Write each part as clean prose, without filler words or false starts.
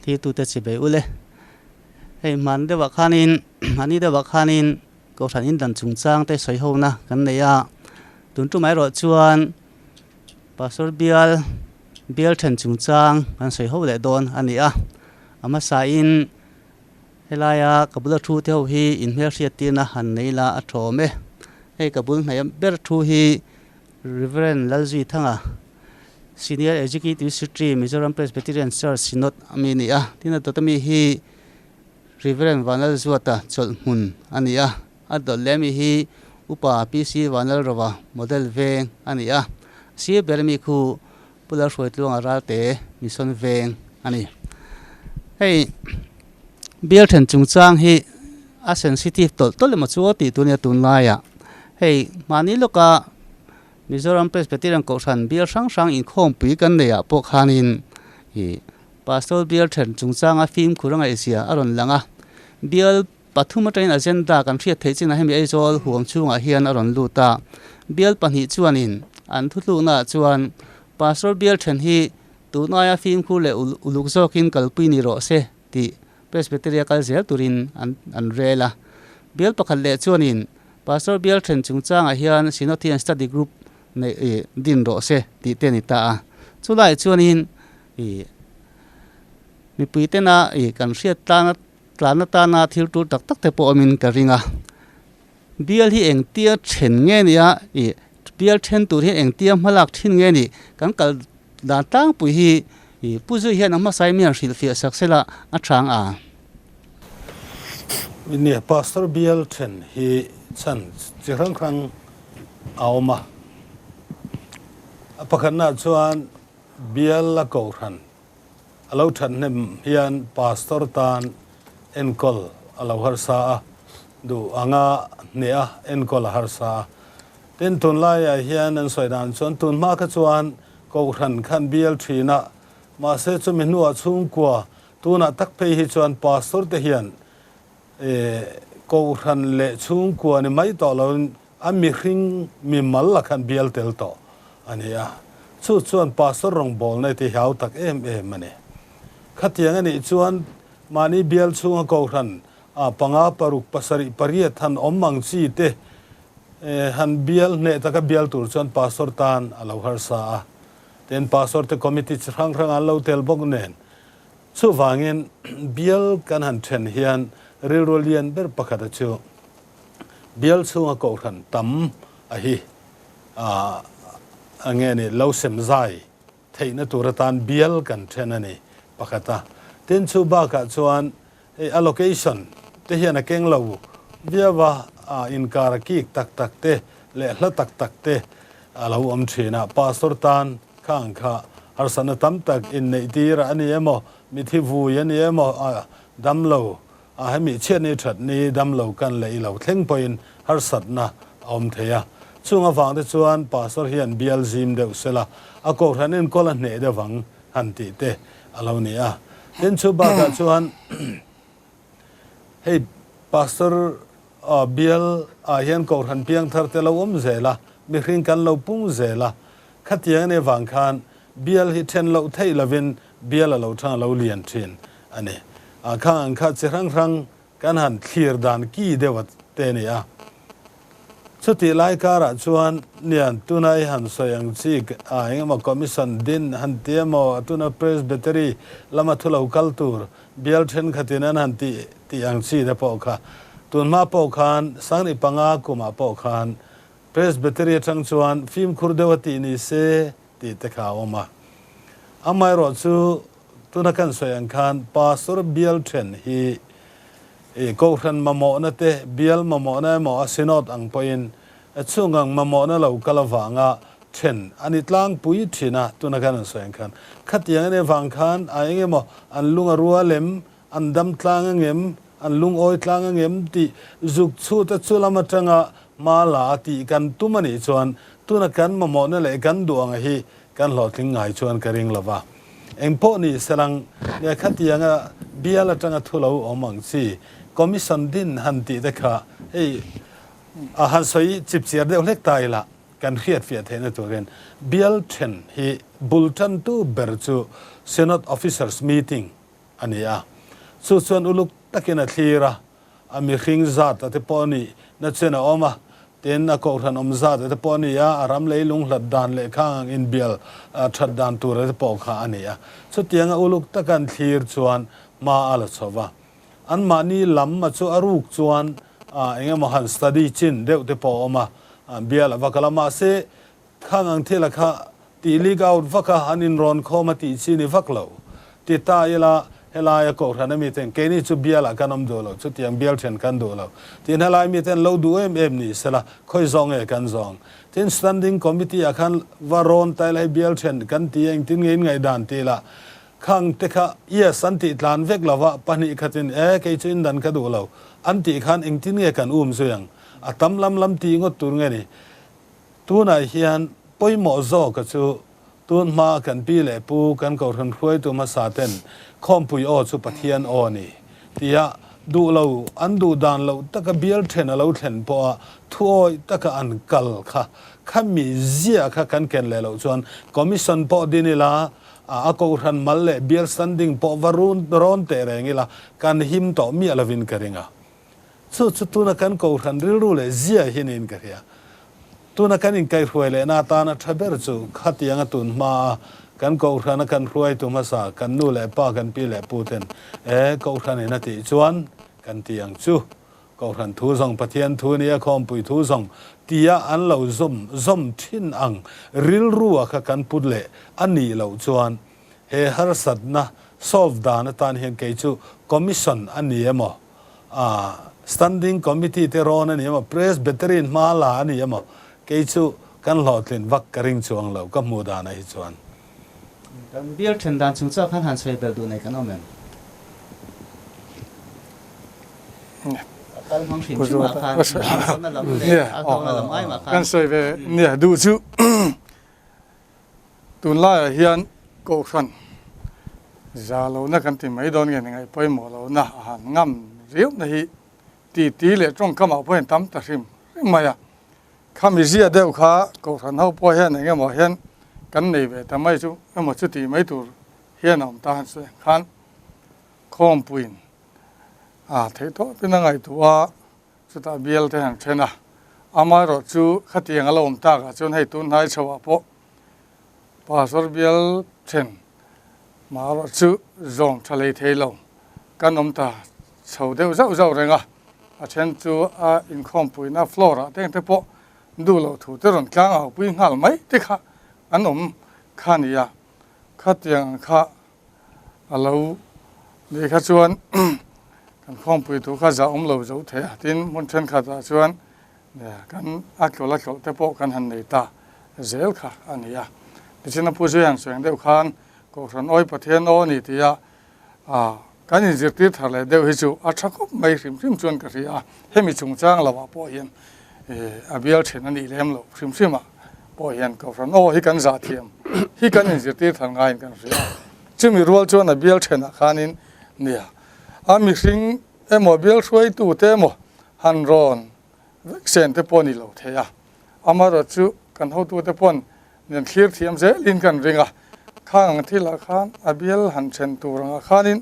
Thirtute chibei ule. Hei hman deuhah khanin mahni deuhah khanin Kohhran indan chungchang te sawi hona kan nei a, tun tumah erawh chuan Pastor bial bial then chungchang kan sawi ho leh dawn a ni a. A hmasain helaia ka bula thu te ho hi inhmelhriat tirna han nei la a thawm e. Hei ka bul hnaih ber thu hi Rev. Lalzuithanga, Senior Executive Secretary, Mizoram Presbyterian Church Synod a mi a ni a. Tin a dawt ami hi Rev. Vanlalzuata chawlhhmun a ni a. A dawt leh ami hi Upa PC Vanlalrova Model Veng a ni a. Sir ber ami khu Pu Lalhruaitluanga Ralte Mission Veng a ni. Hei bial then chungchang hi a sensitive tawlh tawlh emaw chu aw tih tur nia tunlaiah. Hei mahni lawka Mizoram Presbyterian Kohhran bial hrang hrang inkhawmpui kan neih ah pawh khanin ih Pastor bial then chungchanga fimkhur a ngaihzia a rawn lang a. Bial pathum atangin agenda kan hriat theih chinah hemi Aizawl huam chhungah hian a rawn lut a. Bial pahnih chuanin an thutluknaah chuan Pastor bial then hi tunaia fimkhur leh uluk zawkin kalpui ni rawh se tih Presbytery a kal zel turin an an rel a. Bial pakhat leh chuanin Pastor bial then chungchangah hian Synod-hian Study Group neih ih din rawh se tih te a ni ta a. Chulaiah chuanin ih mipui tena ih kan hriat tlana tlan atana thil tul tak tak te pawh awmin ka ring a. Bial hi engtia then nge nia ih bial then tur hian engtia hmalak thin nge ni kan kal dan tlangpui hi ih Pu Zui hian a hmasa in mi han hrilhfiah sak sela a chang a. Nia Pastor bial then hi chhan chi hrang hrang a awm a, a pakhatnaah chuan bial a kohhran A lo that hnem hian Pastor tan enkawl a lo harsa a, duh anga hneh a enkawl a harsa a. Tin, tunlaiah hian an sawi dan chuan tun hma kha chuan Kohhran khan bial thin a, mahse chumi hnuah chhungkua tunah tak phei hi chuan Pastor te hian Kohhran leh chhungkua ni mai tawh loin a mihring mimal la khan bial tel tawh a ni a. Chu chuan Pastor rawngbawlna i ti hau tak em em a ni. Khatiang a nih chuan mahni bial chhunga Kohhran a panga paruk pasarih pariat han awm ang chi te han bial hneh taka bial tur chuan Pastor tan a lo harsa a. Tin, Pastor te committee chi hrang hrang an lo tel bawk nen Chuvangin bial kan han then hian rilru lian ber pakhat a chu bial chhunga kohhran tam a hi a nge ni lo sem zai theihna tur atan bial kan then a ni pakhat a. Tin chu bakah chuan hei a location te hian a keng lo viau a, inkar a kik tak tak te leh hla tak tak te a lo awm thin a, pastor tan Khang kha harsatna tam tak inneih tir a ni emaw, mithi vui a ni emaw, a damlo a hemi chhiatni thatni damlo kan leh i lo thleng pawhin harsatna a awm thei a. Chung avang te chuan Pastor hian bial zim deuh sela, a kohhran enkawl a hneh deuh ang han tih te a lo ni a. Tin chu bakah chuan hei Pastor bial ah hian kohhran piangthar te lo awm zel a, mihring kan lo pung zel a, Khatiang a nih avang khan bial hi then loh theih lovin bial a lo thang a lo lian thin a ni. A khang ang kha chi hrang hrang kan han thlir dan ki deuh a te a ni a. Chutih lai karah chuan nian tuna i han sawi ang chi a engemaw commission din han ti emaw tuna Presbytery lama thu lo kal tur bial thenkhatin an han tih tih ang chi te pawh kha tunhma pawh khan 15 kumah pawh khan Presbytery atang chuan fimkhur deuh a tih ni se tih te kha a awm a. Amaherawh chu tuna kan sawi ang khan Pastor bial then hi i Kohhran mamawhna te, bial mamawhna emaw a Synod ang pawhin chhung ang mamawhna lo kal avanga then a ni tlangpui thin a, tuna kan han sawi ang khan. Khatiang a nih avang khan a eng emaw an lung a rual em, an dam tlang angem, an lungawi tlang angem tih zuk chhut a chu lam atanga hma la a tih kan tum a nih chuan tuna kan mamawhna leh kan duh anga hi kan hlawhtling ngai chuan ka ring lova. Engpawh ni selang nge khatianga bial atanga thu lo awm ang chi Commission din han tih te kha hei a han sawi chipchiar deuh hlek ta ila kan hriatfiah theihna turin bial then hi bul tantu ber chu Synod Officers Meeting. a ni a. Chu chuan uluk takin a thlir a, a mihring zat a te pawh a nih na chen a awm a, tin a kohhran awm zat a te pawh a ni a, a ram leilung hlat dan leh khang ang inbial that dan tur a te pawh kha a ni a. Chutianga uluk taka an thlir chuan hma a la chho va. Anmahni lam a chu a ruk chuan eng emaw han study chin deuh te pawh a awm a, bial a va kal a, mahse khang ang thil a kha tih leak out vak a, an inrawn khawm a tih chi ni vak lo. Ti ta ila helaia kohhran a miten keini chu bialah kan awm duh lo, chutiang bial then kan duh lo. Tin helai miten lo duh em em ni sela khawi zawng nge kan zawng. Tin standing committee ah khan va rawn ta ila hei bial then kan ti engtin nge in ngaihdan ti ila Khang te kha yes an tih tlan vek lo va, pahnih khatin e kei chu indan ka duh lo an tih khan engtin nge kan um zui ang? A tam lam lam tih ngawt tur nge ni? Tunah hian pawimawh zawka chu tun hma kan pi leh pu kan kohhran hruaitu hmasa ten khawmpui aw chu Pathian aw a ni tia duh lo an duh dan loh taka bial then a lo thlen pawha thuawi taka an kal kha khami zia kha kan ken leh loh chuan commission pawh din ila A kohhran mal leh bial standing pawh va run rawn teh reng ila kan him tawh miah lovin ka ring a. Chu chu tuna kan kohhran rilru leh zia hi niin ka hria. Tuna kan inkaihruai lehna atana tha ber chu khatianga tun hmaa kan kohhrana kan hruaitu hmasa kan nu leh pa kan pi leh pu ten e kohhranin a tih chuan kan ti ang chu. Kohhran thu zawng Pathian thu nia khawmpui thu zawng tia an lo zawm zawm thin ang rilru a kha kan put leh a nih loh chuan he harsatna solve dan atan hian kei chu commission a ni emaw standing committee te rawn a ni emaw presbytery hma la a ni emaw kei chu kan hlawhtlin vak ka ring chuang lo ka hmuh danah hi chuan. Kan bial then dan chung chuah khan han sawi belh duh nei kan awm em? A kal hmang hrim hrim ah khan harsatna lam leh a hlawkna lam ai mah khan. Kan sawi ve nia duh chu tunlaiah hian kohhran za lohna kan ti mai dawn nge ni ngaih pawimawh lohna a han ngam riauhna hi titi leh tawngkamah pawh hian tam ta hrim hrim mai a. Khami zia deuh kha kohhran ho pawh hian eng emaw hian kan nei ve ta mai chu emaw chuti mai tur hian a awm ta han sawi ang khan khawmpuiin a theih tawpin a ngaihtuah a, chutah bial te han then a, amaherawh chu khatiang a lo awm takah chuan hei tun hnai chhoah pawh pastor bial then maherawh chu zawm tha hlei thei lo kan awm ta chho deuh zauh zauh reng a. A then chu a inkhawmpuina floor ah teng te pawh duh loh thu te rawn tlang au pui nghal mai te kha an awm kha a ni a, khatiang ang kha a lo nih kha chuan kan khawmpui thu kha zah awm lo zo thei a, tin hmun thenkhat ah chuan kan a tlawlh a tlawlh te pawh kan han nei ta zel kha a ni a. Tichuan a pu zui han sawi ang deuh khan Kohhran awi Pathian aw a ni tih a A, kan inzirtir thar leh deuh hi chu a tha khawp mai hrim hrim chuan ka hria a, hemi chungchang lohah pawh hian a bial then a nih lem loh hrim hrimah pawh hian Kohhran aw hi kan zah thiam hi kan inzirtir thar ngaiin kan hria a, chumi rual chuan a bial thenah khanin nia a mihring emaw bial hruaitute emaw han rawn vek sen te pawh a ni lo thei a, amaherawhchu kan hotute paw'n Nen thlir thiam zelin kan ring a, khang ang thilah khan a bial han then tur angah khanin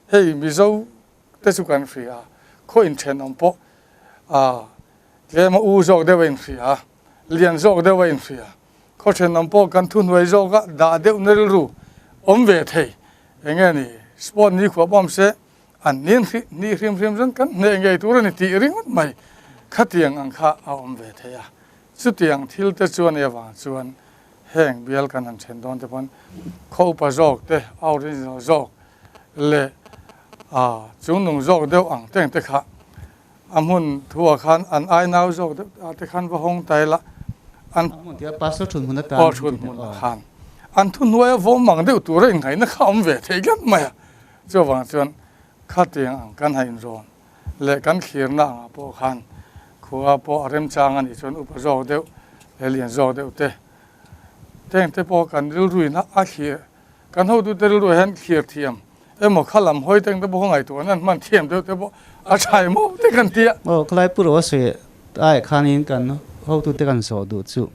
hei Mizo te chu kan hria, khaw inthenawm pawh a tlema u zawk deuh a inhria a, lian zawk deuh a inhria, khaw thenawm pawh kan thuhnuai zawka dah deuhna rilru awm ve thei, enge ni sport ni khuap awm se an nin ni hrim hrim chuan kan hneh ngei tur a ni tih ringawt mai khatiang ang kha a awm ve thei a. Chutiang thil te chuan i avang chuan heng bial kan han then dawn te pawn khaw upa zawk te, a original zawk leh a chungnung zawk deuh ang teng te kha a hmun thu ah khan an ai nau zawk deuh ah te khan va hawng ta ila an A hmun tia pastor thun hmun atan aw thun hmun ah khan an thuhnuai a vawm mang deuh tur a inngaihna kha a awm ve thei tlat mai a, chuvang chuan khatiang ang kan ha inrawn. leh kan thlirna angah pawh khan khua pawh a remchang a nih chuan upa zawk deuh leh lian zawk deuh te teng te pawh kan rilruin a thlir kan hotute rilruah hian thlir thiam emaw kha lam hawi teng te pawh ngaihtuah nan hman thiam deuh te pawh a tha emaw te kan ti a. Aw khalai pu ro a sawi ai khanin kan hotute kan zawh duh chu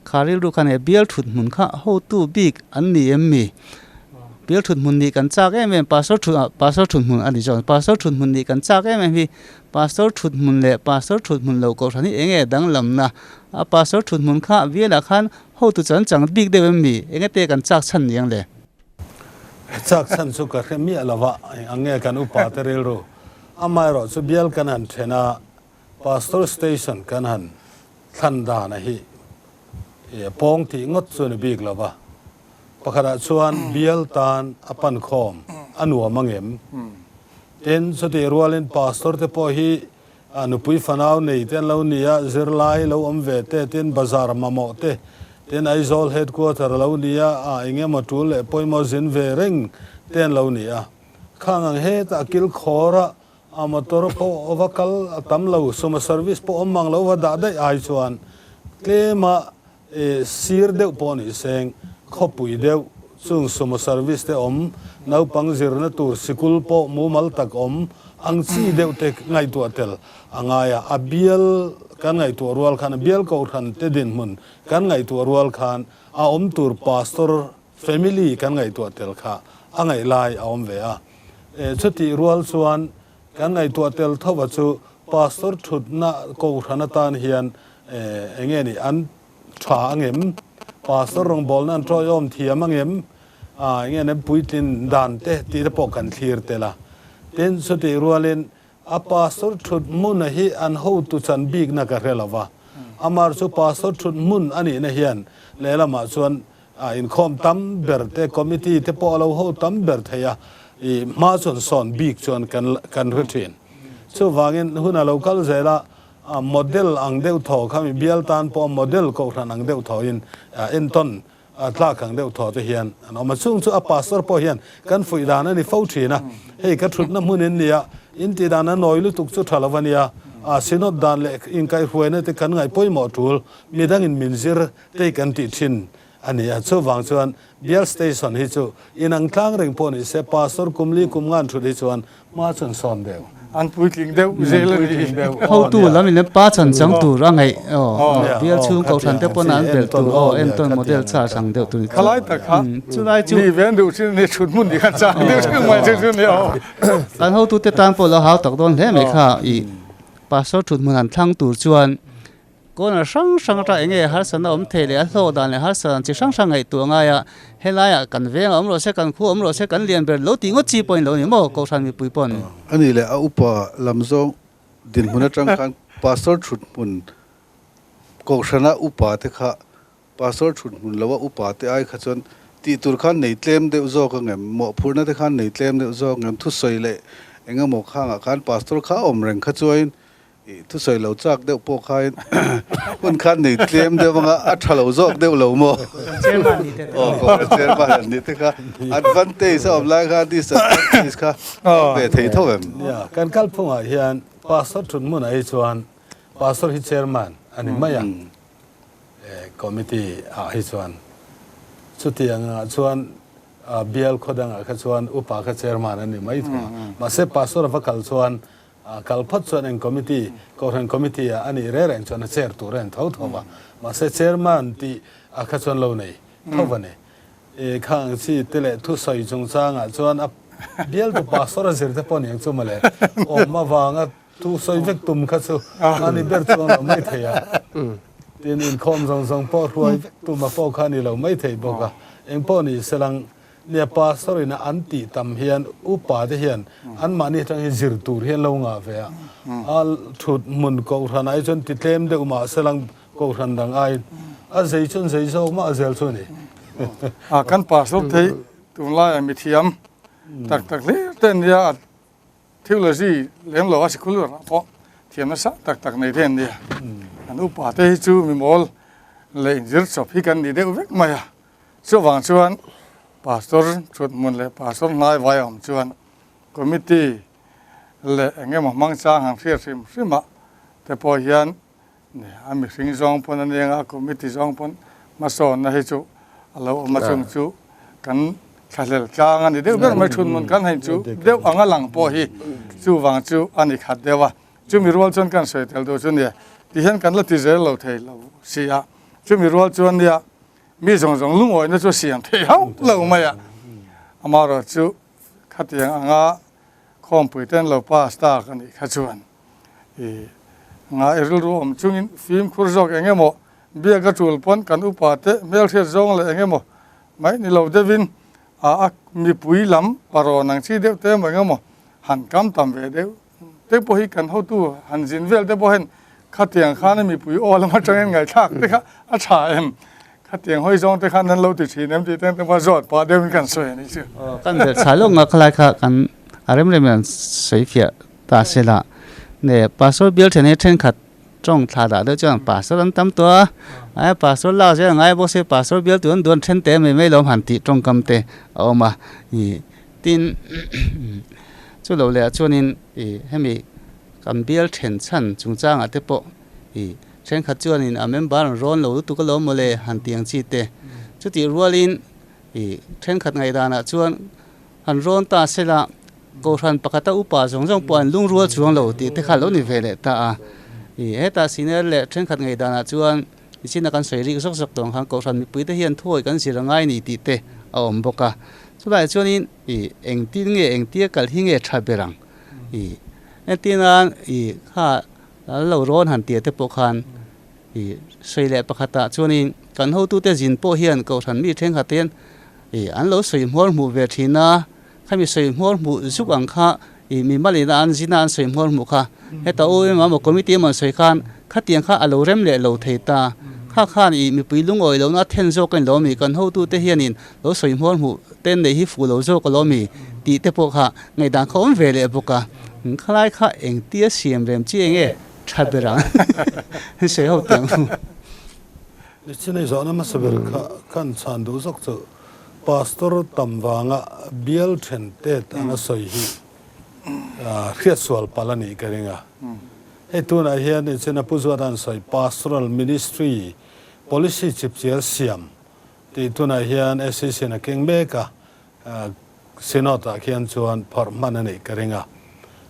kha rilru khan he bial thut hmun kha hotu bik an ni em mi? Bial thut hmun nih kan chak em em pastor thut ah pastor thut hmun a ni zawk pastor thut hmun nih kan chak em em hi pastor thut hmun leh pastor thut hmun lo kohhran hi eng nge danglamna a pastor thut hmun kha bialah khan hotu chan chang bik deuh em mi eng nge te kan chak chhan ni ang le. Chak chhan chu ka hre miah lo va eng nge kan upa te rilru amaherawh chu bial kan han then a pastor station kan han thlan dan a hi pawng tih ngawt chu ni bik lo va. Pakhatah chuan bial tan a pan khawm a nuam ang em? Tin, chutih rualin pastor te pawh hi nupui fanau nei te an lo ni a, zirlai lo awm ve te, tin bazar mamawh te, tin Aizawl headquarter a lo ni a, eng emaw tul leh pawimawh zin ve reng te an lo ni a. Khang ang hetah kilkhawr a a motor pawh va kal a tam lo, suma service pawh awm mang lo va dah daih ai chuan tlema E sir deuh pawh ni seng, khawpui deuh, chung sumo service te awm, naupang zirna tur sikul pawh mumal tak awm ang chi deuh te ngaihtuah tel a ngai a. A bial kan ngaihtuah rual khan, a bial kohhran te dinhmun kan ngaihtuah rual khan a awm tur pastor family kan ngaihtuah tel kha a ngaih lai a awm ve a. E chutih rual chuan kan ngaihtuah tel tho a chu pastor thutna kohhran atan hian Eng nge ni an tha angem? Pastor rawngbawlna an tawiawm thiam angem? Eng nge an puitlin dan te tih te pawh kan thlir tel a. Tin, chutih rualin a pastor thut hmuna hi an hotu chan bikna ka hre lo va. Amar chu pastor thut hmun a nihna hian lehlamah chuan inkhawm tam ber te, committee te pawh a lo ho tam ber thei a, i hma chuan sawn bik chuan kan hre thin. Chuvangin hun a lo kal zel a, A model ang deuh thaw kha mi bial tan pawh model kohhran ang deuh thaw in entawn tlak ang deuh thaw te hian an awm a. Chung chu a pastor pawh hian kan fuih dan a ni fo thin a, hei ka thutna hmun in nia, in tih dan a nawi lutuk chu tha lo a nia, a synod dan leh inkaihhruaina te kan ngaih pawimawh tul, midangin min zir te hi kan tih thin a ni a. Chuvang chuan bial station hi chu inang tlang reng pawh ni se pastor kum li kum ngan thut hi chuan Hma chuan sawn deuh. An puitling deuh zel a ni. Hotu lam in pa chan chang tur a ngaih aw bial chhung kohhran te pawn an belh tur aw entawn model char ang deuh tur ni. Khalai tak kha chulai chu mi ven duh thin ni thut hmun ni khan chang deuh thin mai chu chu ni aw. Kan hotu te tan pawh lo hau tak dawn hle mai kha i pastor thut hmun an thlang tur chuan Corner hrang hrang atang eng nge harsatna awm thei leh a hlawh dan leh harsa dan chi hrang hrang ngaihtuah a ngai a, helaiah kan veng a awm rawh se, kan khu a awm rawh se, kan lian ber lo tih ngawt chi pawhin lo ni maw Kohhran mipui pawn. A nih leh a upa lam zawng dinhmun atang khan Pastor thuthmun Kohhrana upa te kha Pastor thuthmun loa upa te ai kha chuan tih tur khan nei tlem deuh zawk ang em? Mawhphurhna te khan nei tlem deuh zawk ang em? Thusawi leh eng emaw khangah khan Pastor kha a awm reng kha chuain I thusawi lo chak deuh pawh khain hun khan nei tlem deuh anga a tha lo zawk deuh lo maw? Aw Kohhran chairman an nih te kha advantage a awm lai kha disadvantage kha a awm ve thei tho em? Nia, kan kalphungah hian Pastor thut hmunah hi chuan Pastor hi chairman a ni mai a, committee ah hi chuan chutiang ah chuan bial khaw dangah kha chuan upa kha chairman a ni mai tho a, mahse Pastor a va kal chuan A kal phawt chuan eng committee, Kohhran committee ah a nih reng reng chuan a chair tur a en tho tho va. Mahse chairman tih a kha chuan lo nei tho va ni. I khang chi te leh thusawi chungchangah chuan a bialtu pastor a zir te pawh niang chu mawle awm avanga thusawi vek tum kha chu a ni ber chuang lo mai thei a. Tin inkhawm zawng zawng pawh hruai vek tum a pawh kha a ni lo mai thei bawk a. Eng pawh ni selang Nia pastor in a an tih tam hian upa te hian an mahni atang hi zir tur hian lo ngah ve a, a thut hmun kohhran ai chuan ti tlem deuh mah selang kohhran dang ai a zei chuan zei zawk mah zel chu a ni. A kan pastor thei tunlai ah mithiam tak tak hlir te ania a theology lem lo a sikul ah pawh thiam nasa tak tak nei te ania an upa te hi chu mimawl leh inzir chawp hi kan ni deuh vek mai a. Chuvang chuan Pastor thuthmun leh Pastor hnai vai awm chuan Committee leh eng emaw hmang chang han hriat hrim hrim ah te pawh hian a mihring zawng pawn a nia nga Committee zawng pawn hmasawnna hi chu a lo awm a chung chu kan thlahlel tlang a ni deuh ber mai thuthmun kan hain chu deuh anga lang pawh hi chuvang chu a ni khat deuh a chumi rual chuan kan sawi tel duh chu nia tihian kan la ti zel lo thei lo si a chumi rual chuan nia Mi zawng zawng lungawihna chu siam theih hauh lo mai a. Amaherawhchu khatiang anga khawmpui ten lo pass tak a nih kha chuan i ngai rilru awm chungin fimkhur zawk eng emaw biak a tul pawn kan upa te hmelhriat zawng leh eng emaw mai ni lo deuhin a mipui lam parawn ang chi deuh te emaw eng emaw han kam tam ve deuh te pawh hi kan hotu han zin vel te pawh hian khatiang khan a mipui aw lam atangin ngaihthlak te kha a tha em khatiang hawi zawng te khan an lo ti thin em tih te pawh zawt pah deuhin kan sawi a ni chu. Kan belh chhah lawk nga khalai kha kan a rem rem in an sawi fiah ta se la. Ne pastor bial then hi thenkhat tawng thla dah deuh chuan pastor an tam tawh a, ai pastor lak zel a ngai bawk se pastor bial tur an duan then te mai mai lo han tih tawngkam te a awm a. Tin, chu lo leh ah chuanin ih hemi kan bial then chhan chungchangah te pawh ih thenkhat chuanin a member an rawn lo lutuk alawm mawle han tih ang chi te. Chutih rualin ih thenkhat ngaihdanah chuan han rawn ta sela Kohhran pakhata upa zawng zawng pawh an lungrual chuang lo tih te kha lo ni ve leh ta a. Ih hetah senior leh thenkhat ngaihdanah chuan Nichina kan sawi rik zawk zawk tawh ang khan Kohhran mipuite hian thuawi kan zir a ngai ni tih te a awm bawk a. Chulaiah chuanin ih engtin nge engtia kal hi nge tha ber ang ih entir nan ih kha an lo rawn han tia te pawh khan ih sawi leh pakhatah chuanin kan hotute zin pawh hian Kohhran mi thenkhat te hian ih an lo sawi hmuar hmuh ve thin a. Khami sawi hmuar hmuh zuk ang kha ih mimal ina an zina an sawi hmuar hmuh kha heta u emaw emaw committee emaw an sawi khan khatiang kha a lo rem leh lo thei ta. Kha khan ih mipui lungawi lohna a then zawk a ni lo mi kan hotute hianin lo sawi hmuar hmuh te nei hi fuh lo zawk a lo mi tih te pawh kha ngaihdan kha awm ve leh bawk a. Khalai kha engtia siam rem chi enge tha ber ang sawi ho teh ang. Nichinai zawhna hmasa ber kha khan chhan duh zawk chu Pastor tam vanga bial then tet anga sawi hi hriatsual palh a nih ka ring a. Hei tunah hian inchhina Pu Zuata'n sawi Pastoral Ministry Policy chipchiar siam tih tunah hian SEC in a keng mek a, Synod ah khian chuan phawrh hman a nih ka ring a.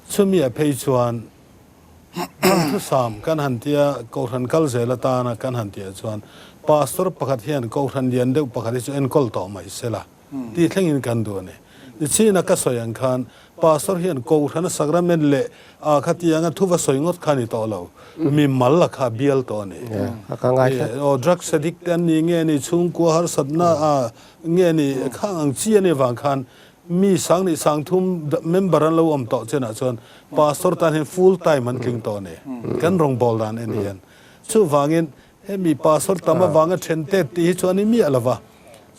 Chumi ah phei chuan Duhthusam kan han tia Kohhran kal zel atana kan han tihah chuan Pastor pakhat hian Kohhran lian deuh pakhat hi chu enkawl tawh mai sela tih thlengin kan duh a ni. Nichina ka sawi ang khan Pastor hian Kohhrana sacrament leh a khatianga thu va sawi ngawt kha a ni tawh lo, mi mal a kha bial tawh a ni. Aw drugs addict te an ni nge ni, chhungkua harsatna nge ni, khang ang chi a nih avang khan Mi sang nih sang thum member an lo awm tawh chenah chuan pastor tan hian full time an tling tawh a ni. Kan rawngbâwl dan en hian. Chuvangin hemi pastor tam avanga then tet tih hi chu a ni miah lo va.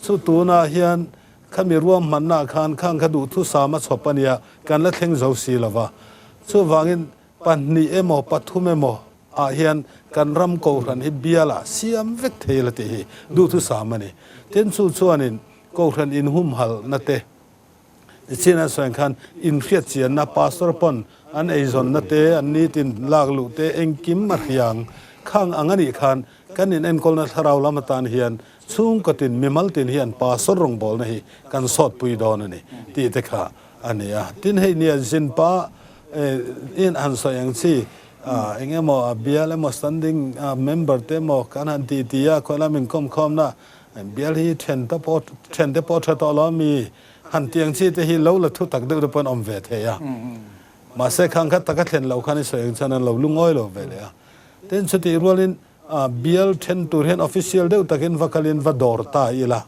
Chu tunah hian khami ruahmannaah khan khang kha duhthusam a chhawp a nia, kan la thleng zo si lo va. Chuvangin pahnih emaw pathum emaw ah hian kan ram kohhran hi bialah siam vek thei la tih hi duhthusam a ni. Tin chu chuanin Kohhran inhumhalhna te chin an sawi ang khan inhriatchianna pastor pawn an eizawnna te an nitin lak luh te engkim a hriang khang ang a nih khan kan in enkawlna thlarau lam atan hian chhungkaw tin mimal tin hian pastor rawngbawlna hi kan sawtpui dawn a ni tih te kha a ni a. Tin hei nia zinpa in han sawi ang chi eng emaw a bial emaw standing member te emaw kan han ti ti a khawi lam inkawmkhawmna Bial hi then te pawh then te pawh tha tawh lo ami han tiang chi te hi lo la thu tak deuh te pawh an awm ve thei a. Mahse khang kha taka thlen loh khan i sawi ang chuan an lo lungawi lo ve leh a. Tin chutih rualin bial then tur hian official deuh takin va kalin va dawr ta ila.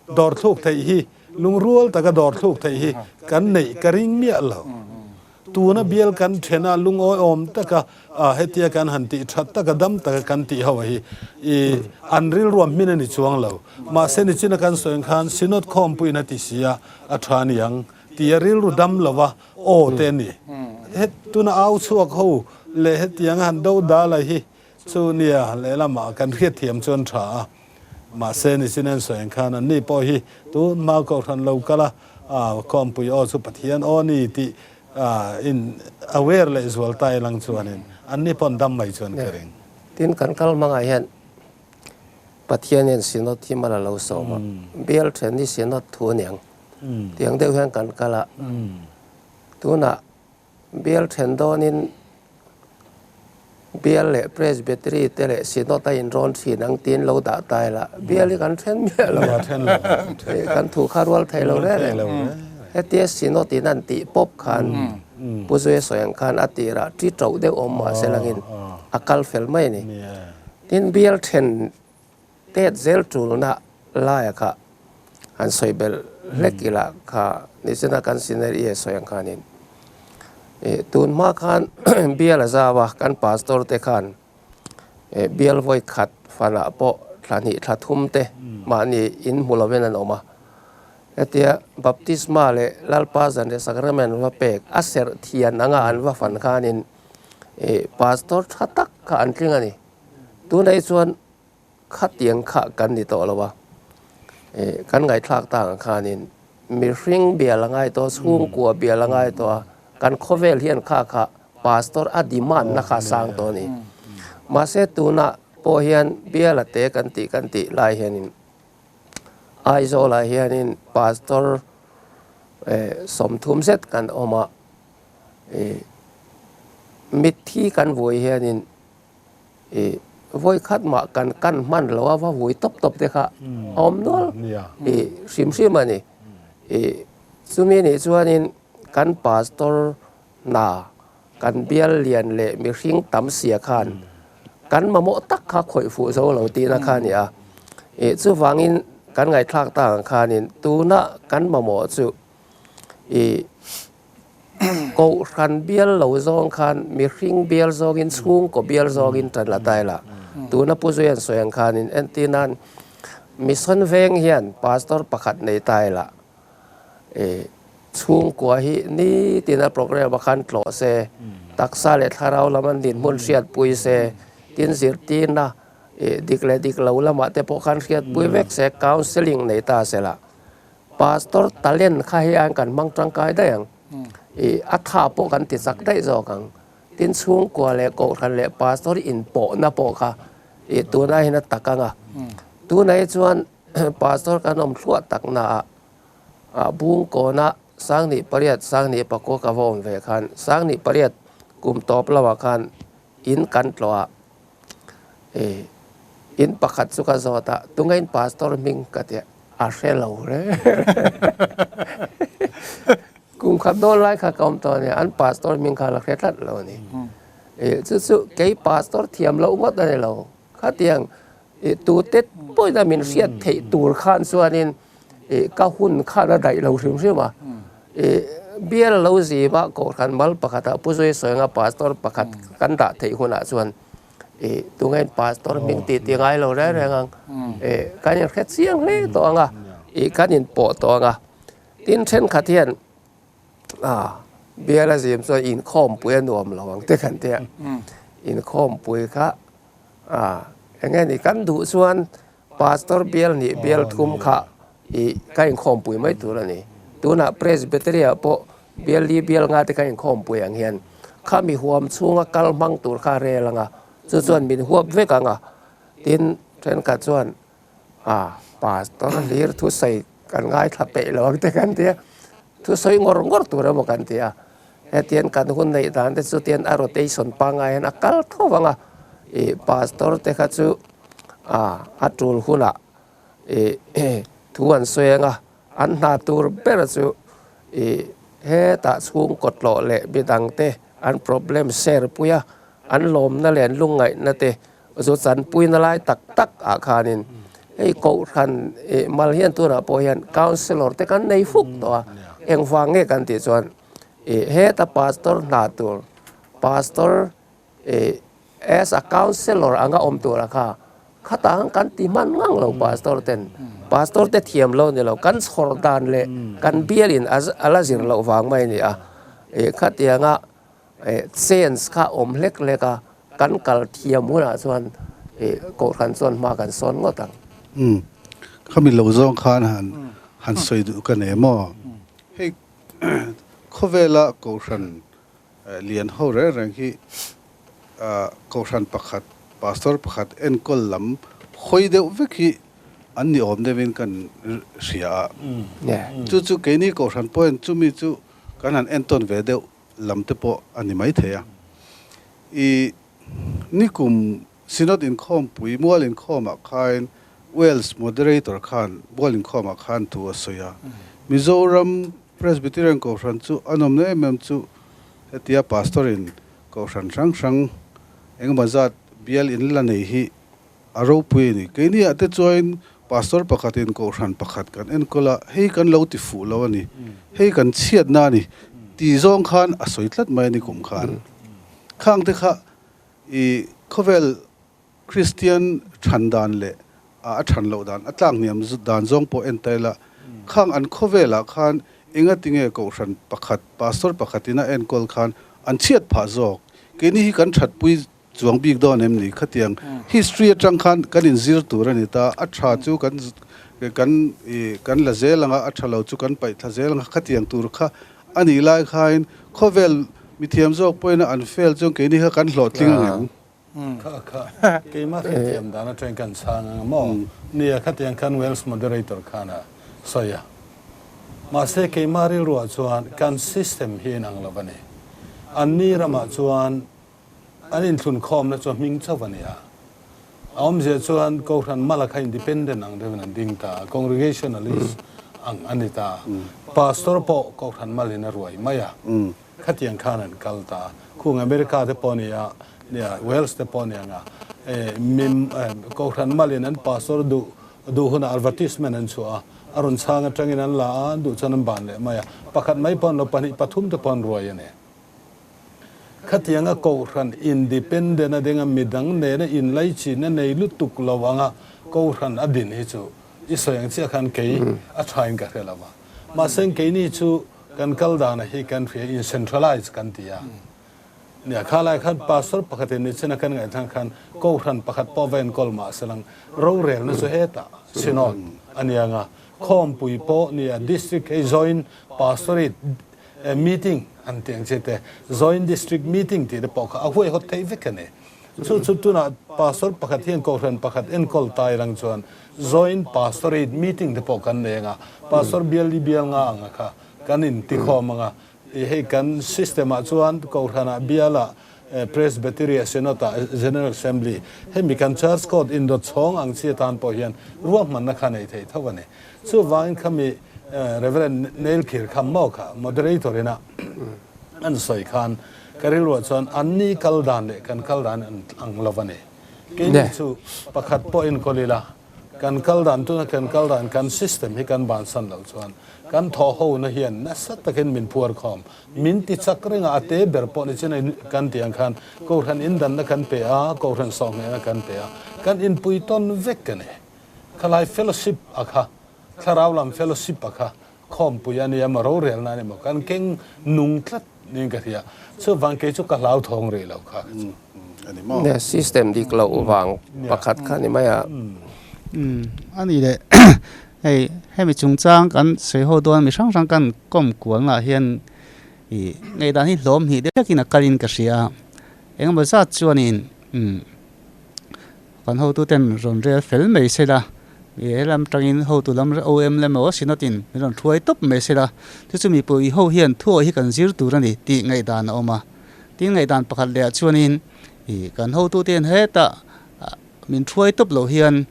Dawr thluk theih hi lungrual taka dawr thluk theih hi kan neih ka ring miah lo. Tuna bial kan then a lungawi awm taka hetia kan han tih that taka dam taka kan tih ho hi i an rilruam hmin a ni chuang lo. Mahse nichina kan sawi ang khan Synod khawmpuiin a ti si a, a tha niang tia rilru dam lova aw te a ni. Het tuna au chhuak ho leh hetiang a han do dal a hi chu nia lehlamah kan hriatthiam chuan tha a. Mahse nichina an sawi ang khan anni pawh hi tun hma kohhran lo kal a, Khawmpui aw chu Pathian aw ni tih in aware leh zual ta ilang chuanin anni pawn dam mai chuan ka ring. Tin, kan kal hmangah hian Pathianin Synod hi mal a lo sawm a, Bial then hi Synod thu a niang tiang deuh hian kan kal a, tunah Bial then dawnin. Bial leh Presbytery te leh Synod a inrawn thin ang tiin lo dah ta ila, bial hi kan then miah lo a, kan thu kha rual thei lo reng reng. Hetia Synod in an tih pawp khan Pu Zuia sawi ang khan a tirah ṭi ṭoh deuh awm mah se langin a kal fel mai a ni. Tin, bial then tet zel ṭulna laia kha han sawi belh hlek ila kha nichina kan senior i sawi ang khanin ih tun hma khan bial a zau a kan pastor te khan ih bial vawi khat fanah pawh thla hnih thla thum te mahni in hmu lovin an awm a hetia baptisma leh Lalpa zanriah sacrament va pek a serh thian anga an va fan khanin ih pastor tha tak kha an tling a ni tunah hi chuan Khatiang kha kan ni tawh lo a, kan ngaihthlak ta ang khanin mihring bial a ngai tawh, chhungkua bial a ngai tawh a, kan khawvel hian kha kha pastor a demand na kha a sang tawh a ni. Mahse tunah pawh hian bial a te kan tih kan tih lai hianin Aizawlah hianin pastor 30 zet kan awm a, mitthi kan vui hianin I vawi khat mah kan kan hman lo a, va vui tawp tawp te kha a awm nual i hrim hrim a ni. I chumi nih chuanin kan pastor hna kan bial lian leh mihring tam sia khan kan mamawh tak kha khawih fuh zo lo tihna kha a ni a. I chuvangin kan ngaihthlak tak ang khanin tuna kan mamawh chu i Kohhran bial lo zawng khan mihring bial zawngin chhungkaw bial zawngin tan la ta ila. Tuna Pu Zuian sawi ang khanin entir nan Mission veng hian pastor pakhat nei ta ila i chhungkua hi nitina program a khan tlawh se, taksa leh thlarau lam an dinhmun hriatpui se, tin zirtirna i dik leh dik lo lamah te pawh khan hriatpui vek se, counselling nei ta sela. Pastor talent kha hi an kan hmang tangkai daih ang. I a tha pawh kan ti chak daih zawk ang. Tin chhungkua leh kohhran leh pastor inpawhna pawh kha i tunah hian a tak ang a. Tunah hi chuan pastor kan awm thluah tak naah ah Bungkawna 2008 2009 ka va awm ve khan 2008 kum tawp lamah khan in kan tlawh a I in pakhat chu ka zawt a, tunge in pastor hming ka ti a, a hre lo reng. Kum khat dawn lai kha ka awm tawh a nia, an pastor hming kha la hre tlat lo a ni. I chu chu kei pastor thiam loh ngawt a ni lo, khatiang i tute pawhin a min hriat theih tur khan chuanin i ka hun khan a daih lo hrim hrim a. I bial lo zima kohhran mal pakhatah Pu Zui Sawianga pastor pakhat kan dah theih hunah chuan i tunge pastor hming tih tih ngai lo reng reng ang. I kan inhre chiang hle tawh ang a, i kan inpawh tawh ang a. Tin thenkhat hian a bial a zim chuan inkhawmpui a nuam lo ang te kan tia. Inkhawmpui kha a eng nge ni kan duh chuan Pastor bial nih bial thum kha i ka inkhawmpui mai tur a ni. Tunah Presbytery ah pawh bial li bial nga te ka inkhawmpui ang hian kha mi huam chhunga kal hmang tur kha a rel ang a, chu chuan min huap vek ang a. Tin, thenkhat chuan a Pastor hlir thusawi kan ngaithla peih lo ang te kan ti a, thusawi ngawr ngawr tur emaw kan ti a. Hetiang kan hun neih dan te chu tian a rotation pangngai hian a kal tho vang a, ih pastor te kha chu a a tul hunah ih thu an sawi ang a, an hna tur ber chu ih hetah chhungkaw tlawh leh midang te an problem share pui a, an lawmna leh an lungngaihna te chu chanpuina lai tak tak ah khanin hei kohhran ih mal hian tunah pawh hian councellor te kan nei fuk tawh a, engvang nge kan tih chuan. I heta pastor hna tur pastor i as a counsellor anga awm tura kha khatang kan ti hman ngang lo pastor ten pastor te thiam lo ni lo kan chhawr dan leh kan bial in a la zir loh vang mai a ni a i khatianga i change kha awm hlek hlek a kan kal thiam hunah chuan i kohhran chuan hma kan sawn ngawt ang. Umm khami lo zawng khan han han sawi duh ka nei maw hei. Khawvela Kohhran lian ho reng reng hi Kohhran pakhat, Pastor pakhat enkawl lam hawi deuh vek hi an ni awm deuhin kan hria a. Chu chu keini Kohhran pawhin chumi chu kan han entawn ve deuh lam te pawh a ni maithei a. I. Nikum Synod inkhawmpui mual inkhawmah khain Wales Moderator khan mual inkhawmah khan thu a sawi a. Mizoram Presbyterian Kohhran chu a nawmna em em chu hetia Pastor in Kohhran hrang hrang engemaw zat bial in la nei hi a ropui a ni. Keiniah te chuain Pastor pakhatin Kohhran pakhat kan enkawl a, hei kan lo ti fuh lo a ni, hei kan chhiatna a ni tih zawng khan a sawi tlat mai a ni kum khan. Khang te kha I khawvel Kristian than dan leh a than loh dan, a tlak hniam dan zawng pawh en ta ila, khang an khawvelah khan engatinge kohhran pakhat, pastor pakhatin a enkawl khan an chhiat phah zawk? Keini hi kan thatpui chuang bik dawn em ni? Khatiang history atang khan kan inzir tur a ni ta, a tha chu kan kan kan la zel anga, a tha lo chu kan paih thla zel anga, khatiang tur kha A nih lai khain khawvel mithiam zawk pawhin an fail chuan keini kha kan hlawhtling ang em? Kha kha keimah hrethiam dan atangin kan chhang ang maw? Nia, khatiang khan Wales moderator khan a sawi a. Mahse keimah rilruah chuan kan system hi inang lo a ni. Anni ramah chuan an inthlunkhawmna chu a hming chauh a ni a. A awmzia chuan Kohhran mala kha independent ang deuhin an ding ta a, congregationalist ang a ni ta a. Pastor pawh Kohhran malin a ruai mai a, khatiang khan an kal ta a. Khung America te pawh nia, nia Wales te pawh nia nga, mim Kohhran malin an pastor duh duh hunah advertisement an chhuah a, a rawn chhang atangin an la a, an duh chuan an ban leh mai a. Pakhat mai pawh an lo, pahnih pathum te pawh an ruai a ni. Khatianga Kohhran independent a dinga midang nena inlaichinna nei lutuk lo anga Kohhran a din hi chu i sawi ang chiah khan kei a thain ka hre lo va. Mahse keini chu kan kal dana hi kan hria in centralize kan ti a. Nia kha lai khan Pastor pakhatin nichina kan ngaihthlang khan Kohhran pakhat pawh va enkawl mah se lang rorelna chu hetah Synod a nia nga Khawmpui pawh nia District hei joint Pastorate Meeting an tih ang chi te, Joint District Meeting tih te pawh kha a huaihawt theih vek a ni. Chu chu tunah Pastor pakhat hian Kohhran pakhat enkawl tai rang chuan Joint Pastorate Meeting te pawh kan nei anga, Pastor bial li bial nga anga kha kan intikhawm anga, i hei kan system ah chuan Kohhranah bialah Presbytery ah Synod ah General Assembly hemi kan Church Court indawt chhawng ang chi atan pawh hian ruahmanna kha nei thei tho a ni. Chuvangin khami Rev. Neil Khir kha maw kha moderator ina an sawi khan ka rilruah chuan anni kal dan leh kan kal dan an ang lo a ni. Keini chu pakhat pawh enkawl ila kan kal dan tuna kan kal dan kan system hi kan bansan loh chuan kan thawh hona hian nasa takin min phuar khawm. Min ti chak reng a, a te ber pawh ni chin a kan tih ang khan Kohhran indanna kan pe a, Kohhran sawhnghehna kan pe a, kan inpui tawn vek a ni. Khalai fellowship a kha, thlarau lam fellowship a kha khawmpui a nia maw, rorelna a ni maw, kan keng nung tlat niin ka hria. Chuvang kei chu ka hlauthawng rih lo kha ka chu. Nia, system dik loh vang pakhat kha ni mai a. A ni leh, hei hemi chungchang kan sawi ho dawn mi hrang hrang kan kawm kualnaah hian ih ngaihdan hi hlawm hnih deuh hlekin a kalin ka hria a, engemaw zat chuanin umm. Kan hotuten rawn rel fel mai se la, he lam tangin hotu lam OM lem emaw Synod-in min rawn hruai tawp mai se la, chu chu mipui ho hian thuawih hi kan zir tur a ni tih ngaihdan a awm a. Tin, ngaihdan pakhat lehah chuanin ih kan hotuten hetah min hruai tawp loh hian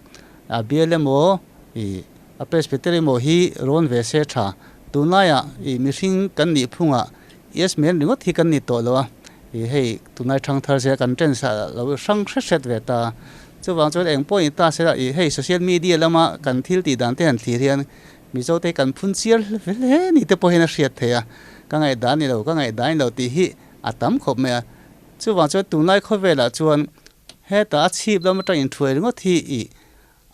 a bial emaw ih a Presbytery emaw hi rawn ve se tha. Tunlaiah ih mihring kan nih phungah Yes men ringawt hi kan ni tawh lo a, ih hei tunlai thang thar zel kan trends ah lo hrang hret hret ve ta. Chuvang chuan eng pawh in ta sela ih hei social media lama kan thil tih dan te han thlir hian Mizo te hi kan phun chiar hle hle ni te pawh hian a hriat theih a, ka ngaihdan ni lo ka ngaihdan ni lo tih hi a tam khawp mai a. Chuvang chuan tunlai khawvelah chuan hetah a chhip lam atang inthuai ringawt hi ih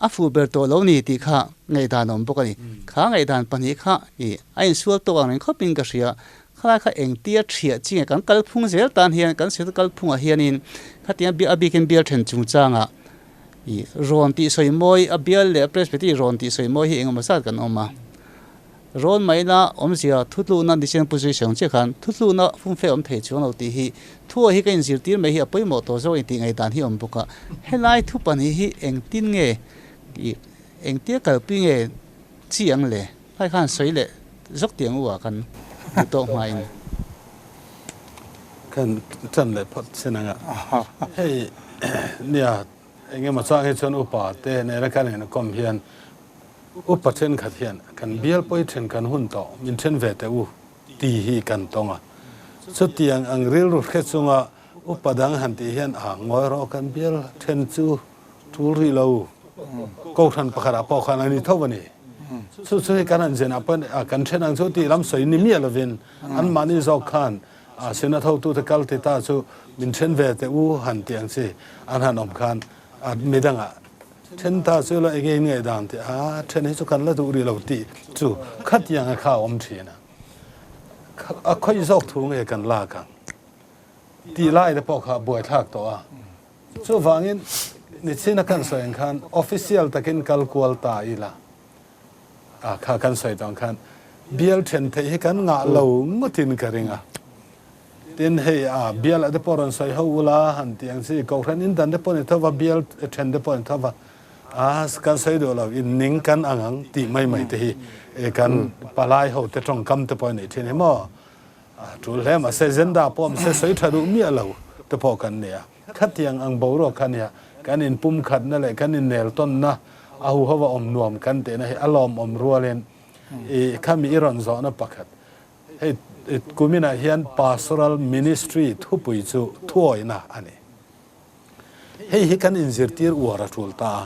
A fuh ber tawh lo ni tih kha ngaihdan a awm bawk a ni. Kha ngaihdan pahnih kha i a insual tawk ang reng khawpin ka hria. Khalai kha engtia thiah chi nge kan kalphung zel tan hian kan siatu kalphungah hianin khatiang a biakin bial then chungchangah i rawn tih sawi mawi a bial leh a presbytery rawn tih sawi mawi hi engemaw zat kan awm a. Rawn maina awmzia thutlukna decision position chiah khan thutlukna fumfe awm thei chuang lo tih hi thuawi hi ka inzirtir mai hi a pawimawh tawh zawk intih ngaihdan hi a awm bawk a. Helai thu pahnih hi engtin nge ih engtia kalpui nge chi ang le? Helai khan sawi leh zawk tih ang u ah kan hmu tawk hmain. Kan tan leh phawt sin anga. Hei nia engemaw chang hi chuan upa te nena kan inkawm hian upa thenkhat hian kan bial pawi then kan hun tawh min then ve teh u tih hi kan tawng a. Chutiang ang rilru hre chunga upa dang han tih hian a ngawi rawh kan bial then chu tul rih lo kohhran pakhatah pawh khan a ni tho a ni. Chu chu hi kan han zen ah pawh kan then ang chu tih lam sawi ni miah lovin anmahni zawk khan a synod hotute kal ti ta chu min then ve teh u han tih ang chi an han awm khan a midangah then ta chu la enge in ngaihdan tih a then hi chu kan la duh rih lo tih chu khatianga kha a awm thin a, a khawih zawk thu nge kan lak ang tih lai te pawh kha buaithlak tawh a, chuvangin nichina kan sawi ang khan official takin kal kual ta ila a kha kan sawi tawh ang khan bial then theih hi kan ngah lo ngawtin ka ring a. Tin, hei a bial ah te pawh rawn sawi ho ula han tih ang chi, Kohhran in dan te pawh ni tho va, bial then te pawh ni tho va, a kan sawi duh lo, in ning kan ang ang tih mai mai te hi kan palai ho te tawngkam te pawh a nih thin hi maw? A tul hle mahse agenda pawh mahse sawi tha duh miah lo te pawh kan ni a. Khatiang ang boruak kha nia kan inpumkhatna leh kan inneltawnna a huhova awm nuam kan tihna hi a lawmawm rualin i khami i rawn zawhna pakhat Hei kuminah hian Pastoral Ministry thupui chu thuawihna a ni. Hei hi kan inzirtir uar a tul ta a.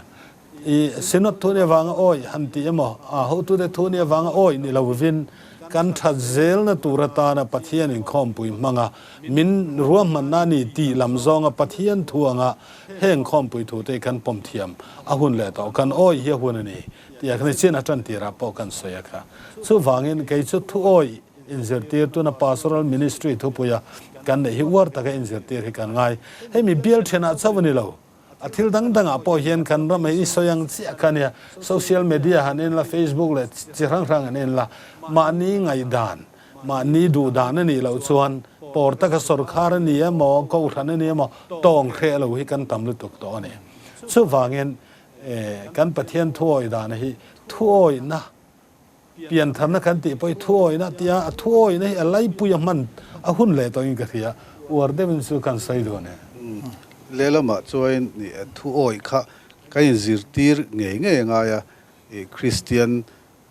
I Synod thu ni avanga awih han tih emaw, a hotute thu ni avanga awih ni lovin kan that zelna tur atana Pathian inkhawmpui hmanga min ruahmanna a ni tih lam zawnga Pathian thu anga heng khawmpui thute hi kan pawm thiam a hun leh tawh. Kan awih hi a hun a ni. Tia kan chin a tan tirah pawh kan sawi a kha. Chuvangin kei chu thuawi inzirtir tuna Pastoral Ministry thupuia kan neih hi uar taka inzirtir hi kan ngai. Hei mi bial thenah chauh a ni lo. A thil dang dangah pawh hian kan ram hi i sawi ang chiah kha nia. Social media han en la, Facebook leh chi hrang hrang han en la, mahni ngaihdan, mahni duhdan a nih loh chuan pawr taka sawrkhar a ni emaw, kohhran a ni emaw tawng hreh lo hi kan tam lutuk tawh a ni. Chuvangin Kan Pathian thuawih dan hi thuawihna, piantharna kan tih pawh hi thuawihna tia a thuawihna hi a laipui a hman a hun leh tawhin ka hria, uar deuhin chu kan sawi dawn e. Lehlamah chuan thuawih kha kan inzirtir ngei ngei a ngai a, Kristian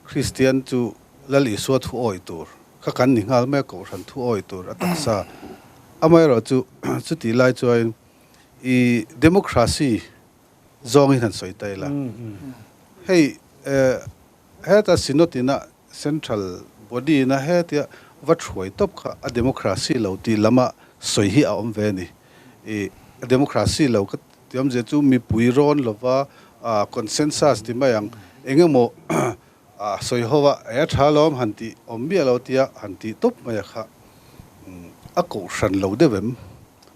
Kristian chu Lal Isua thuawih tur kha kan ni nghal mai a, Kohhran thuawih tur a taksa. Amaherawhchu chutih lai chuan i democracy zawngin han sawi ta ila. Hei heta Synod ina Central body ina hetia va thuai tawp kha a democracy lo tih lama sawi hi a awm ve a ni. I a democracy lo ka ti awmzia chu mipui rawn lova consensus ti mai ang eng emaw sawi ho a e tha lawm han tih awm miah lo tia han tih tawp mai a kha a kohhran lo deuh em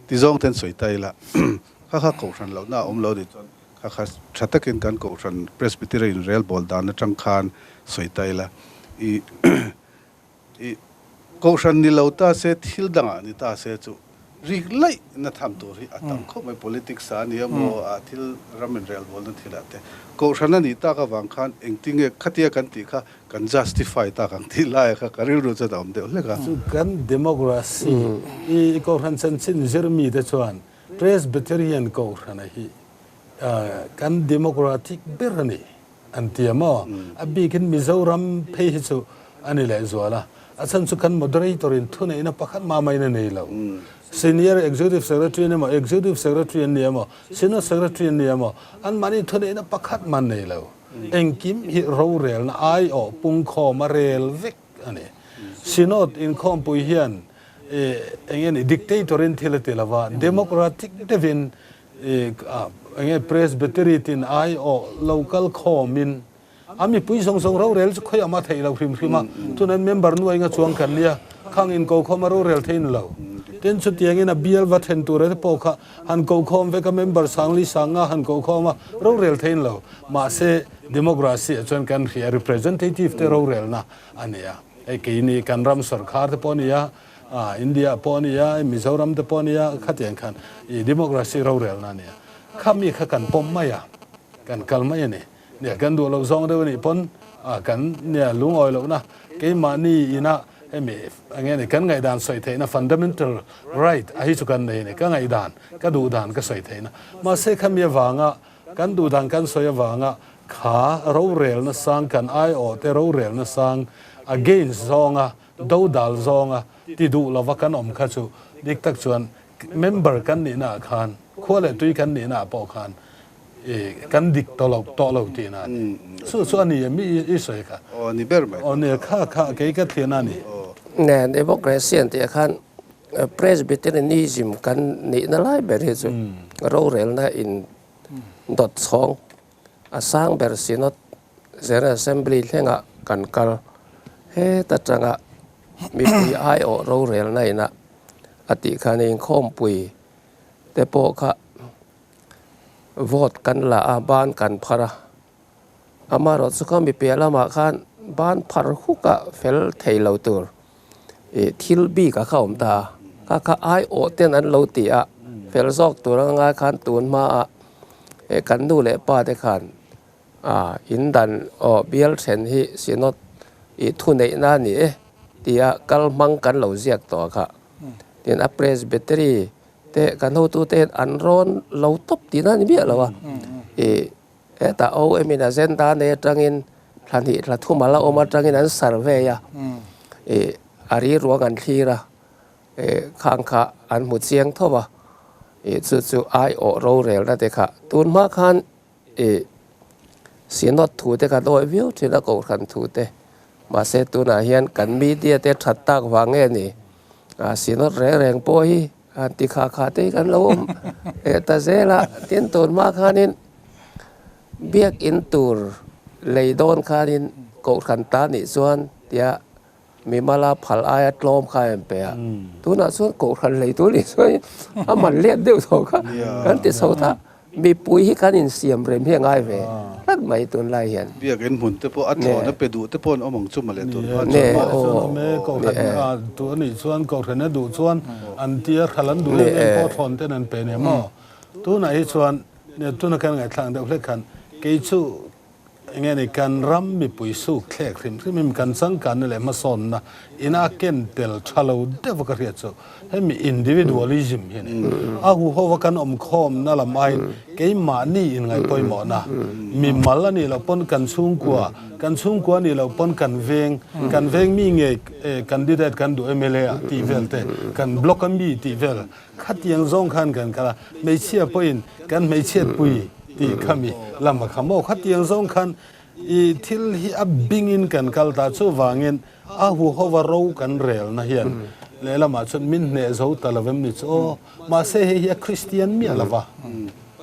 ti zawng ten sawi ta ila. Kha kha kohhran lohna a awm lo nih chuan kha kha tha takin kan kohhran Presbyterian relbawl dan atang khan sawi ta ila. I i kohhran ni lo ta se thil dangah ni ta se chu rik laih na tham tur hi a tam khawp mai. Politics ah a ni emaw a thil ram inrelbawlna thilah te kohhran a nih tak avang khan engtinge khatia kan tih kha kan justify tak ang tih laia kha ka rilru chuan a awm deuh hlek a. Chu kan democracy i kohhran chanchin zirmi te chuan Presbyterian Kohhrana hi kan democratic ber a ni an ti a maw? A bikin Mizoram phei hi chu a ni lehzual a, a chhan chu kan moderator in thuneihna pakhat mah mahin a nei lo. Senior Executive Secretary an emaw, Executive Secretary an ni emaw, Synod Secretary an ni emaw, anmahni thuneihna pakhat mah an nei lo. Engkim hi rorelna aiawh pungkhawm a rel vek a ni. Synod inkhawmpui hian eng nge ni dictator in thil a ti lo va, democratic deuhin eng nge presbytery tin aiawh local khawm in a mipui zawng zawng rorel chu khawiah mah theih lo hrim hrim a, tunah member nuai nga chuang kan nia, khang in ko khawm a rorel thei ni lo. Tin chutiangin a bial va then tur te pawh kha han ko khawm vek a member sangli sang nga han ko khawm a rorel thei ni lo. Mahse democracy ah chuan kan hria representative te rorelna a ni a. Hei keini kan ram sorkar te pawh a ni a, India pawh a ni a, Mizoram te pawh a ni a, khatiang khan i democracy rorelna a ni a. Kha mi kha kan pawm mai a, kan kal mai a ni. Nia kan duh loh zawng deuh a nih pawn kan nia lungawi lohna keimahni ina Hemi eng nge ni kan ngaihdan sawi theihna fundamental right a hi chu kan nei a ni. Ka ngaihdan, ka duhdan ka sawi theihna. Mahse khami avanga kan duhdan kan sawi avanga kha rorelna sang kan aiawh te rorelna sang against zawnga dodal zawnga ti duh lova kan awm kha chu dik tak chuan member kan nihna ah khan khua leh tui kan nihna ah pawh khan kan dik tawh lo tawh lo tihna a ni. Chu chu a ni em i sawi kha? Aw ni ber mai. Aw ni kha kha kei ka thlian a ni. Ne democracy an tih ah khan Presbyterianism kan nihna lai ber hi chu rorelna in dawt chhawng a sang ber Synod General Assembly thlengah kan kal. Heta tanga mipui aiawh rorelna ina a tih khan inkhawmpui te pawh kha vote kan la a, ban kan phar a. Amaherawhchu kha mi piah lamah khan ban phar huk a fel thei lo tur ih thil bik a kha awm ta a. Kha kha aiawh ten an lo ti a, fel zawk tur anga ngai khan tun hmaah kan nu leh pa te khan A in dan aw bial then hi Synod i thuneihna a ni e tia kal hmang kan lo ziak tawh a kha. Tin a Presbytery te kan hotute hian an rawn lo tawp tihna a ni miah lo a. I hetah OM in agenda nei atangin thla hnih thla thum a la awm atangin an survey a, i a riruang an thlir a, i khang kha an hmu chiang tho a, i chu chu aiawh rorelna te kha tun hma khan I Synod thu te kan awih viau thin a Kohhran thu te. Mahse tunah hian kan media te that tak vang nge ni? A Synod reng reng pawh hi han ti kha kha te hi kan lo awm leh ta zel a. Tin tun hma khanin biakin tur lei dawn khanin Kohhran ta nih chuan tia mimala phal aia tlawm kha a inpe a. Tunah chuan Kohhran lei tur nih chuan a man let deuh tawh kha kan ti chho ta. Mipui hi kan insiam rem hi a ngai ve tlat mai tunlai hian. Biakinn hmun te pawh a thlawn a pe duh te pawh an awm ang chu mawle tun hma chuan. Chuan awm e, Kohhran a duh a nih chuan Kohhran a duh chuan an tia hral an duh em em pawh thlawn ten an pe nia maw. Tunah hi chuan tuna kan ngaihthlak deuh hlek khan kei chu Enge ni kan ram mipui suk thlek hrim hrim in kan changkanna leh hmasawnna ina ken tel tha lo deuh a ka hriat chu hemi individualism hi a ni. A huhova kan awm khawmna lam aiin keimahni inngaihpawimawhna, mimal a nih loh pawn kan chhungkua, kan chhungkua a nih loh pawn kan veng, kan veng mi nge candidate kan duh mla ah tih vel te, kan block a mi tih vel Khatiang zawng khan kan kal a, hmeichhia pawhin kan hmeichhiatpui tih khami lam a kham aw. Khatiang zawng khan i thil hi a bingin kan kal ta, chuvangin a huhova ro kan relna hian lehlamah chuan min hneh zo ta lo em ni chu aw. Mahse hei hi a Kristian miah lo va,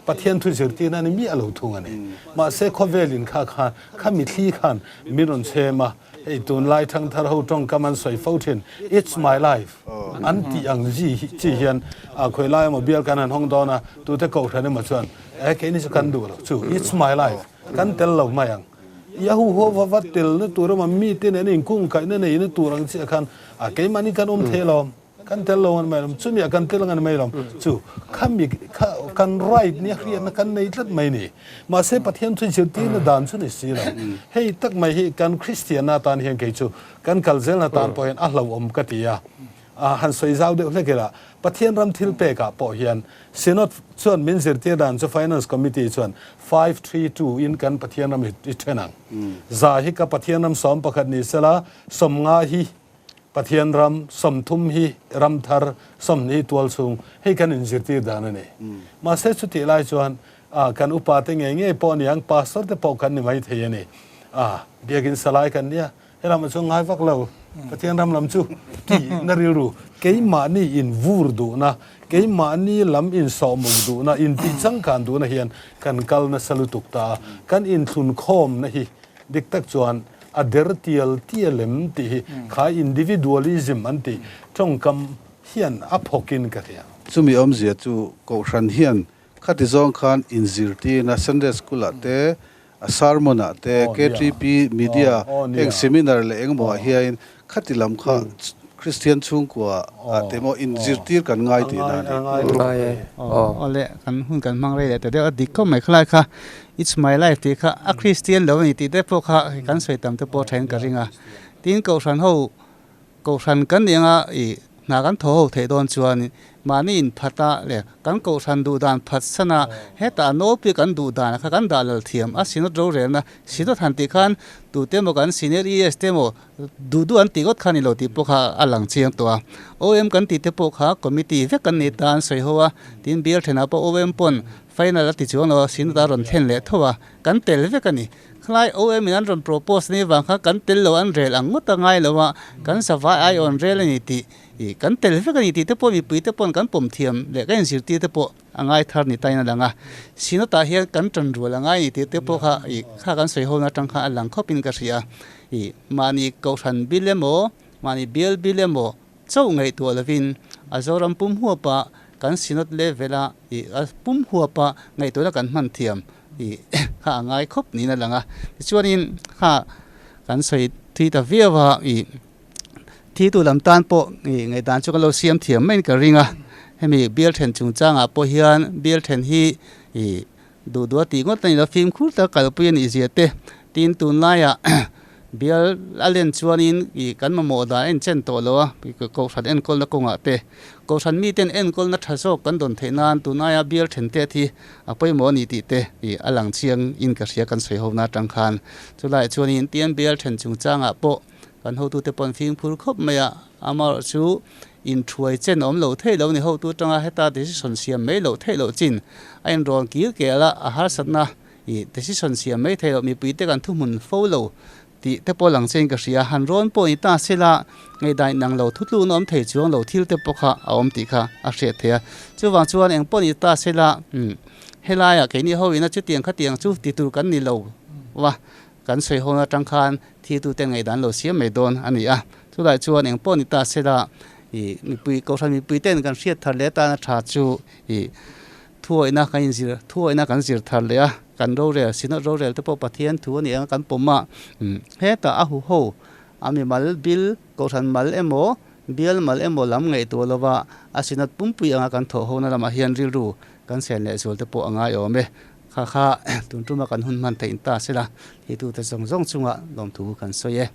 Pathian thu zirtirna a ni miah lo thung a ni. Mahse khawvelin kha khan khami thli khan min rawn chhem a, Hei tunlai thangthar ho tawngkam an sawi fo thin, It's my life an tih ang chi chi hian a khawi lai emaw bial kan han hawng dawn a, tute kohhran emaw chuan e keini chu kan duh lo chu it's my life kan tel lo mai ang. Yahoo ho va va tel na tur emaw mite nen inkungkaihna nei na tur ang chiah khan a keimahni kan awm thei alawm. Kan tel lo ngan mai lawm, chumi ah kan tel ngan mai lawm chu khami kha kan right nia hriatna kan nei tlat mai ni. Mahse Pathian thu zirtirna dan chu ni si lo. Hei tak mai hi kan Kristianna atan hian kei chu kan kal zelna tan pawh hian a hlauhawm ka ti a. A han sawi zau deuh hlek ila, Pathian ram thil pekah pawh hian Synod chuan min zirtir dan chu Finance Committee chuan 5-3-2 in kan Pathian ram hi i then ang. Za hi ka Pathian ram 11 ni sela, 50 hi Pathian ram 30 hi ram thar, 20 tual chhung, hei kan inzirtir dan a ni. Mahse chutih lai chuan kan upa te ngei ngei pawh a ni ang, pastor te pawh kan ni mai thei a ni. Biakin salai kan nia, helamah chuan ngai vak lo, Pathian ram lam chu tihna rilru, keimahni invur duhna, keimahni lam insawhmuk duhna, intih changkan duhna hian kan kal nasa lutuk ta a, kan inthlunkhawmna hi Dik tak chuan a der tial tial em tih hi kha individualism an tih tawngkam hian a phawkin ka hria. Chumi awmzia chu Kohhran hian khati zawng khan inzirtirna Sunday School ah te, a sermon ah te, KTP media heng seminar leh engemaw ah hiain khati lam kha Kristian chhungkua ah te maw inzirtir kan ngai tihna a ni. Ngai e. Aw le, kan hun kan hmang rei leh ta deuh a, dik khawp mai khalai kha It's my life tih kha a Kristian lo a ni tih te pawh kha kan sawi tam te pawh thain ka ring a. Tin Kohhran ho Kohhran kan nih anga i hna kan thaw ho theih dawn chuan mahni inphat a leh kan kohhran duh dan phat san a, hetah nawlpui kan duh dan kha kan dah lal thiam a, Synod rorelna Synod han tih khan tute emaw kan senior ES te emaw duh duh an tih ngawt kha ni lo tih pawh kha a lang chiang tawh a. OM kan tih te pawh kha committee vek kan nih ta an sawi ho a, tin bial thenah pawh OM pawn final a ti chuang lo a, Synod a rawn thlen leh tho a, kan tel vek a ni. Khalai OM in an rawn propose ni vang kha kan tel lo an rel ang ngawt a ngai lo a, kan savai ai awn rel a ni tih ih kan tel vek a ni tih te pawh mipui te paw'n kan pawm thiam leh kan inzirtir te pawh a ngai thar ni tain a lang a. Synod-ah hian kan tan rual a ngai a ni tih te pawh kha ih kha kan sawi hona atang kha a lang khawpin ka hria. Ih mahni kohhran bil emaw mahni bial bil emaw chauh ngaihtuah lovin a Zoram pum huapa kan Synod level-a ih a pum huapa ngaihtuahna kan hman thiam ih kha a ngai khawp niin a lang a. Tichuanin kha kan sawi thui ta viau a ih thitu lam tan pawh ih ngaihdan chu ka lo siam thiam maiin ka ring a. Hemi bial then chungchangah pawh hian bial then hi ih Duh duh a tih ngawt a ni lo, fimkhur tak kalpui a nih zia te. Tin, tunlaiah bial a len chuanin ih kan mamawh dan a inchen tawh lo a, Kohhran enkawlna kawngah te, Kohhran miten enkawlna tha zawk kan dawn theih nan tunlaia bial then tet hi a pawimawh a ni tih te ih a lang chiang in ka hria kan sawi ho na atang khan. Chulaiah chuanin tin bial then chungchangah pawh Kan hotute pawh an fimkhur khawp mai a, amaherawh chu inthuai chen awm loh theih loh ni hotu atanga heta decision siam mai loh theih loh chin a inrawn kir kel a, a harsatna ih decision siam mai theih loh mipuite kan thuhmun fo lo tih te pawh lang chein ka hria. Han rawn pawh ni ta sela ngaihdan inang lo thutlukna awm thei chuang lo thil te pawh kha a awm tih kha a hriat theih a. Chuvang chuan eng pawh ni ta sela helaiah keini ho ina chutiang khatiang chu ti tur kan ni lo va, Kan sawi hawn atang khan thitute ngaihdan lo siam mai dawn a ni a. Chulai chuan eng pawh ni ta sela ih mipui Kohhran mipuiten kan hriat thar leh atana tha chu ih thuawihna kan inzir thuawihna kan zir thar leh a, kan rorel Synod rorel te pawh Pathian thu a ni ang kan pawm a, hetah a huho a mimal bil Kohhran mal emaw bial mal emaw lam ngaihtuah lova a Synod pumpui anga kan thawh hona lamah hian rilru kan sen leh zual te pawh a ngai awm e. Kha kha tun tuma kan hun hman theih ta sela, thitute zawng zawng chungah lawmthu kan sawi e.